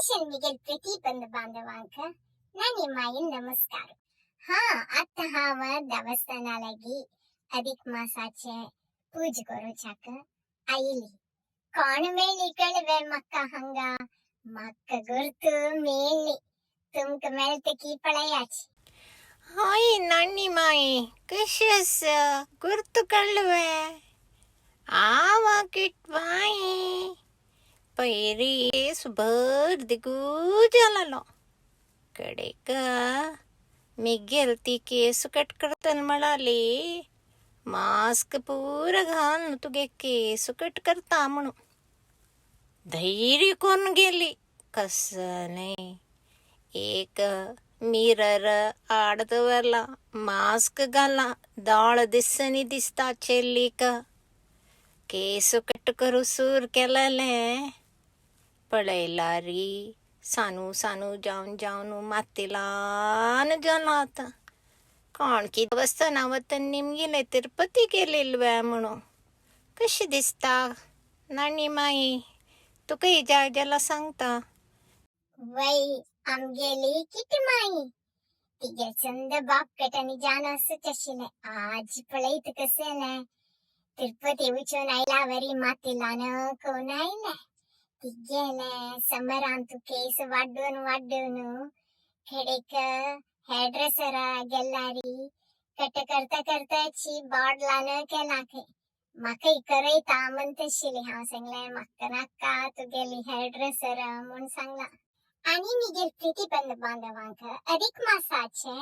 Special Miguel Preeti बंद बांधवांक नानी माईन नमस्कार. हा आतां हांव देवस्थाना लागीं अधिक मासाचे पूज करूच्याक आयली. कोण मेळ्ळी कळवे म्हाका हांगा? म्हाका गुर्तू मेळ्ळी. तुमकां मेळटा की पळयाची. हाय नानी माई, कशी आसा? गुर्तू कळवे? हांव किटबाई. पयरी सुबर दिगू जालेलो. कडेक मिगेल ती केस कट करतल म्हणाली, मास्क पुरा घालून तुगे केस कट करता म्हणून. धैर्य करून गेली. कसं एक मिरर आड दवरला, मास्क घाला, दोळ दिसनी दिसता चेल्लीक. केस कट करू सूर केलेले पळयलारी सानू सानू जावन जावन माती ल्हान जाला आतां. कोण की देवस्थाना वतन निमगिले तिरुपती गेलेल्वे म्हणून कशी दिसता नानी माई? तुका हिज्या जाला सांगता. वय आमगेली किटमाई तिगे चंद बापकट आनी जान आसूच आशिल्लें. आज पळयत कसलें तिरुपती वचून आयला वरी माती ल्हान करून आयलें. तिगेलें समरांत केस वाड्डून वाड्डून खेडेक हेअर गेल्लारी कट करता करताची बोड ल्हान केला खंय. म्हाकाय करयता म्हणटाशिल्ली. हांव सांगलें म्हाका नाका तुगेली हेअर ड्रेसर म्हूण सांगलां. आनी मिगेल प्रीती बंद बांधवांक अधिक मासाचे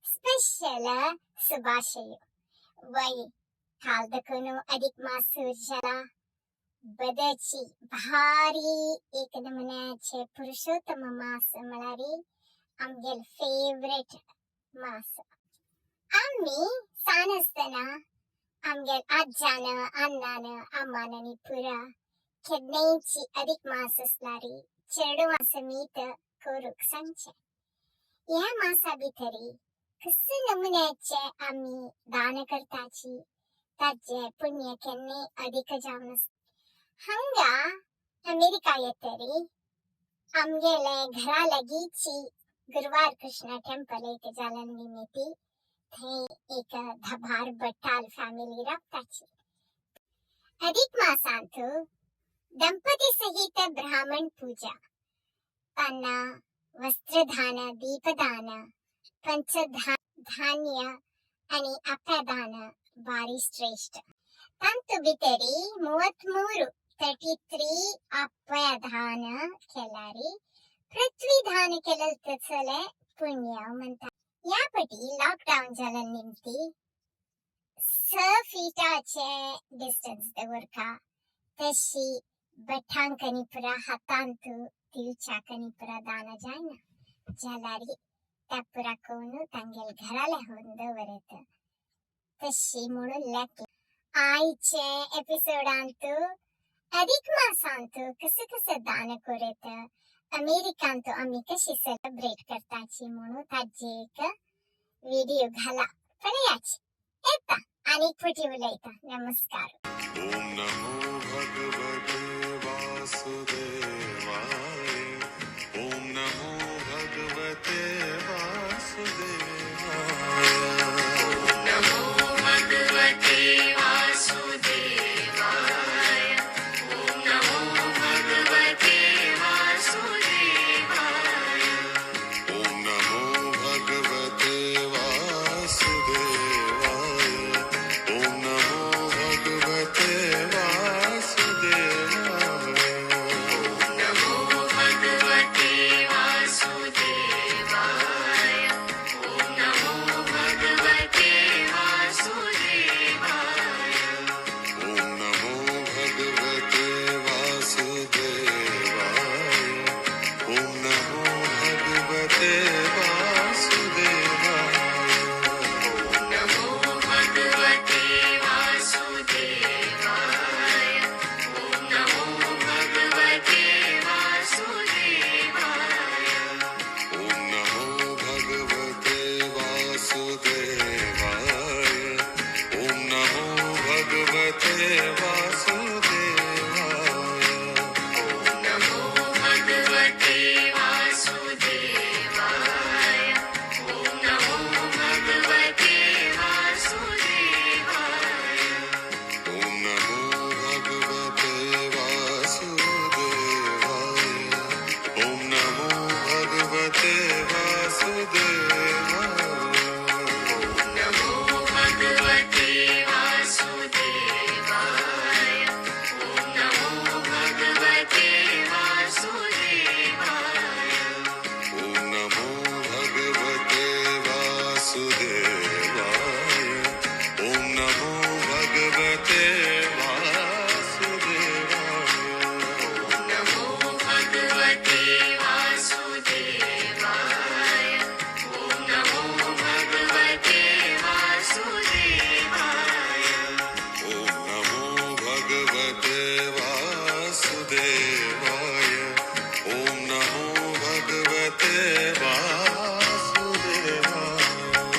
स्पेशल शुभाशय. वय काल दखून अधिक मास सुरू जाला. बदची भारी एक नमुन्याचे पुरुषोत्तम मास म्हळ्यार आमगेल फेवरेट मास. आमी सान आसतना आमगेल आज्यान अण्णान अम्मान आनी पुरा केन्नायची अधिक मास आसल्यार चेडवां समेत करूंक सांगचें. ह्या मासा भितरी कसले नमुन्याचे आमी दान करताची ताचें पुण्य केन्नाय अधिक जावन आसता. हांगा अमेरिका येतरी आमगेले घरा लागींची गुरवार कृष्ण टेम्पल एक जाल्या निमित्ती थंय एक धबार बट्टाल फॅमिली रावताची. अधिक मासांत दंपती सहित ब्राह्मण पूजा, तांना वस्त्रदान, दीपदान, पंचधान्य आनी अप्पदान भारी श्रेश्ठ. तांतू भितरी 33 33 अप्पदान केल्यारी पृथ्वीदान केलें तसलें पुण्य म्हणटा. ह्या पटी लॉकडावन जाल्या निमती 6 फिटाचे डिस्टन्स दवरका, तशी भटांक आनी पुरा हातांत दिवच्याक आनी पुरा दान जायना जाल्यार त्या पुरा करून तांगेल घराले व्हरून दवरत तशी म्हणून लेखला. आयचे एपिसोडांत अधिक मासांत कसं कसं दान करत, अमेरिकांत आमी कशी सेलिब्रेट करताची म्हणून ताजे एक व्हिडिओ घाला. पळयाची. येता आनी फटी उलयता. नमस्कार. ॐ नमो भगवते वासुदेवाय.